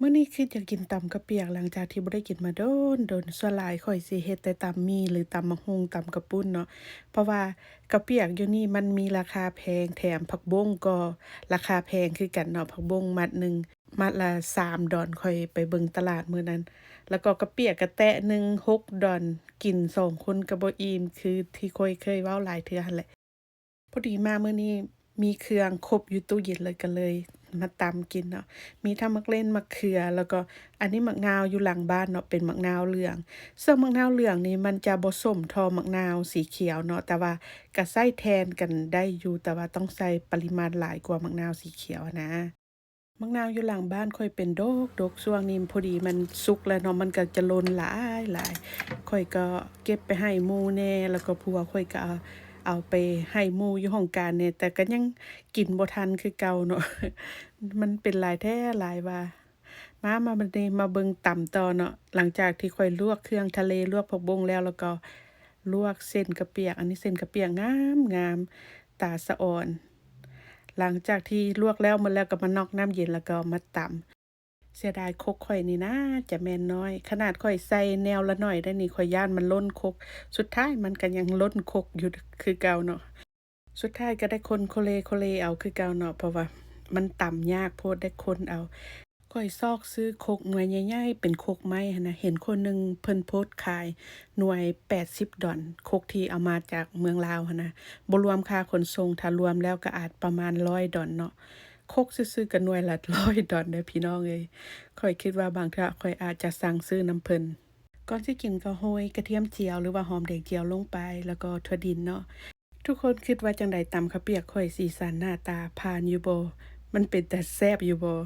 ມື້ນີ້ຄິດຢາກກິນຕຳກະປຽກ ຫຼັງຈາກທີ່ບໍ່ໄດ້ກິນມາດົນໆ. ສ່ວນຫຼາຍຂ້ອຍຊິເຮັດແຕ່ຕຳໝີ່ ຫຼື ຕຳໝາກຫຸ່ງ ຕຳກະປຸ້ນເນາະ ເພາະວ່າກະປຽກຢູ່ນີ້ມັນມີລາຄາແພງ ແຖມຜັກບົ້ງກໍລາຄາແພງຄືກັນເນາະ. ຜັກບົ້ງມັດໜຶ່ງ ມັດລະສາມດອນ ຂ້ອຍໄປເບິ່ງຕະຫຼາດມື້ນັ້ນ. ແລ້ວກໍກະປຽກກະແຕະໜຶ່ງ ຫົກດອນ ກິນສອງຄົນກໍບໍ່ອີ່ມ ຄືທີ່ຂ້ອຍເຄີຍເວົ້າຫຼາຍເທື່ອຫັ້ນແຫຼະ. ພໍດີມາມື້ນີ້ມີເຄື່ອງຄົບຢູ່ຕູ້ເຢັນເລີຍ ກໍເລີຍມາຕຳກິນເນາະ. ມີທັງໝາກເລັ່ນ ໝາກເຂືອ ແລ້ວກໍອັນນີ້ໝາກນາວຢູ່ຫຼັງບ້ານເນາະ ເປັນໝາກນາວເຫຼືອງ. ເຊິ່ງໝາກນາວເຫຼືອງນີ້ມັນຈະບໍ່ສົ້ມທໍ່ໝາກນາວສີຂຽວເນາະ ແຕ່ວ່າກໍໃຊ້ແທນກັນໄດ້ຢູ່ ແຕ່ວ່າຕ້ອງໃສ່ປະລິມານຫຼາຍກວ່າໝາກນາວສີຂຽວຫັ້ນນະ. ໝາກນາວຢູ່ຫຼັງບ້ານຂ້ອຍເປັນດົກໆ ຊ່ວງນີ້ພໍດີມັນສຸກແລ້ວເນາະ ມັນກໍຈະຫຼົ່ນຫຼາຍໆ. ຂ້ອຍກໍເກັບໄປໃຫ້ໝູ່ແດ່ ແລ້ວກໍຜົວຂ້ອຍກໍເອົາ ເອົາໄປໃຫ້ໝູ່ຢູ່ຫ້ອງການແດ່ ແຕ່ກໍຍັງກິນບໍ່ທັນຄືເກົ່າເນາະ ມັນເປັນຫຼາຍແທ້ຫຼາຍວ່າ. ມາ ມາບັດນີ້ມາເບິ່ງຕຳຕໍ່ເນາະ. ຫຼັງຈາກທີ່ຂ້ອຍລວກເຄື່ອງທະເລ ລວກຜັກບົ້ງແລ້ວ ແລ້ວກໍລວກເສັ້ນກະປຽກ. ອັນນີ້ເສັ້ນກະປຽກງາມໆ ຕາສະອອນ. ຫຼັງຈາກທີ່ລວກແລ້ວໝົດແລ້ວ ກໍມານອກນ້ຳເຢັນ ແລ້ວກໍມາຕຳ. ເສຍດາຍຄົກຂ້ອຍນີ້ນາຈະແມ່ນນ້ອຍ ຂະໜາດຂ້ອຍໃສ່ແນວລະໜ້ອຍໄດ້ນີ້ ຂ້ອຍຢ້ານມັນລົ້ນຄົກ. ສຸດທ້າຍມັນກໍຍັງລົ້ນຄົກຢູ່ຄືເກົ່າເນາະ. ສຸດທ້າຍກໍໄດ້ຄົນໂຄເລໂຄເລເອົາຄືເກົ່າເນາະ ເພາະວ່າມັນຕຳຍາກໂພດ ໄດ້ຄົນເອົາ. ຂ້ອຍຊອກຊື້ຄົກໜ່ວຍໃຫຍ່ໆ ເປັນຄົກໄມ້ຫັ້ນນະ ເຫັນຄົນໜຶ່ງເພິ່ນໂພສຂາຍໜ່ວຍແປດສິບດອນ ຄົກທີ່ເອົາມາຈາກເມືອງລາວຫັ້ນນະ ບໍ່ລວມຄ່າຂົນສົ່ງ ຖ້າລວມແລ້ວກໍອາດປະມານຮ້ອຍດອນເນາະ. ຄົກຊື່ໆ ກໍໜ່ວຍລະຮ້ອຍດອນເດີ້ພີ່ນ້ອງເອີຍ. ຂ້ອຍຄິດວ່າບາງເທື່ອຂ້ອຍອາດຈະສັ່ງຊື້ນຳເພິ່ນ. ກ່ອນຊິກິນກໍໂຮຍກະທຽມຈຽວ ຫຼືວ່າຫອມແດງຈຽວລົງໄປ ແລ້ວກໍຖົ່ວດິນເນາະ. ທຸກຄົນຄິດວ່າຈັ່ງໃດ? ຕຳເຂົ້າປຽກຂ້ອຍ ສີສັນໜ້າຕາຜ່ານຢູ່ບໍ່? ມັນເປັນຕາແຊບຢູ່ບໍ່?